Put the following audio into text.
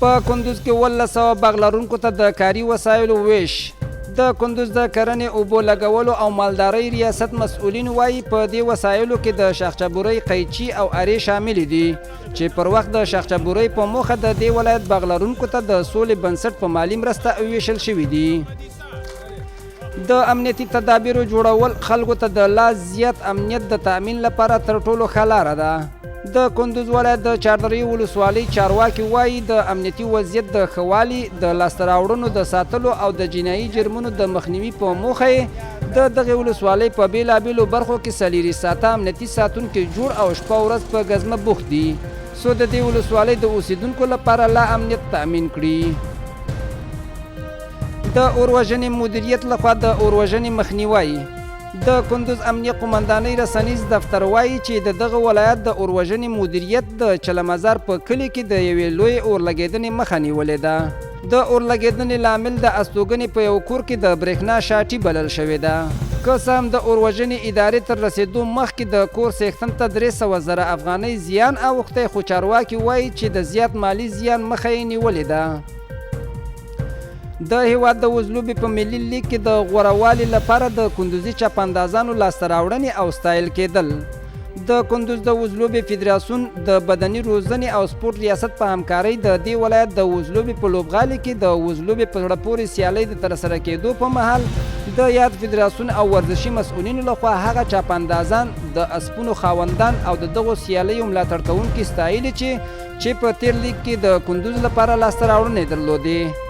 په کندوز کې 1700 باغ لرونکو ته د کاري وسایلو ویش. د کندوز د کرنې، اوبو لګولو او مالدارۍ ریاست مسؤلین وایي، په دې وسایلو کې د شاخچبورۍ قیچي او ارې شاملې دي چې پر وخت د شاخچبورۍ په موخه د دې ولایت باغ لرونکو ته د سولې بنسټ په مالي مرسته ویشل شوي دي. د امنیتي تدابیرو جوړول خلکو ته د لا زیات امنیت د تأمین لپاره تر ټولو ښه لاره ده. د کندوز ولایت د چاردرې ولسوالۍ چارواکي وايي، د امنیتي وضعیت د ښه والي، د لاسته راوړنو د ساتلو او د جنايي جرمونو د مخنیوي په موخه یې د دغې ولسوالۍ په بېلابېلو برخو کې څلېرویشت ساعته امنیتي ساتونکي جوړ او شپه ورځ په ګزمه بوخت دي، څو د دې ولسوالۍ د اوسېدونکو لپاره لا امنیت تأمین کړي. د اوروژنې مدیریت لخوا د اوروژنې مخنیوی. د کندوز امنیه قومندانۍ رسنیز دفتر وایي چې د دغه ولایت د اوروژنې مدیریت د چلمزار په کلي کې د یوې لویې اورلګېدنې مخه نیولې ده. د اورلګېدنې لامل د استوګنې په یو کور کې د برېښنا شاټي بلل شوې ده. که څه هم د اوروژنې ادارې تر رسېدو مخکې د کور څښتن ته 300 زره افغانۍ زیان اوښتی، خو چارواکي وایي چې د زیات مالي زیان مخه یې نیولې ده. د هېواد د وزلوبې په ملي لیګ کې د غوره والي لپاره د کندوزي چاپاندازانو لاسته راوړنې او ستایل کېدل. د کندوز د وزلوبې فدراسیون د بدني روزنې او سپورت ریاست په همکارۍ د دې ولایت د وزلوبې په لوبغالي کې د وزلوبې په زړه پورې سیالۍ د ترسره کېدو په مهال د یاد فدراسیون او ورزشي مسؤلینو لخوا هغه چاپاندازان، د اسپونو خاوندان او د دغو سیالیو ملاتړ کوونکي ستایلي چې چې په تېر لیګ کې د کندوز لپاره لاسته راوړنې درلودې.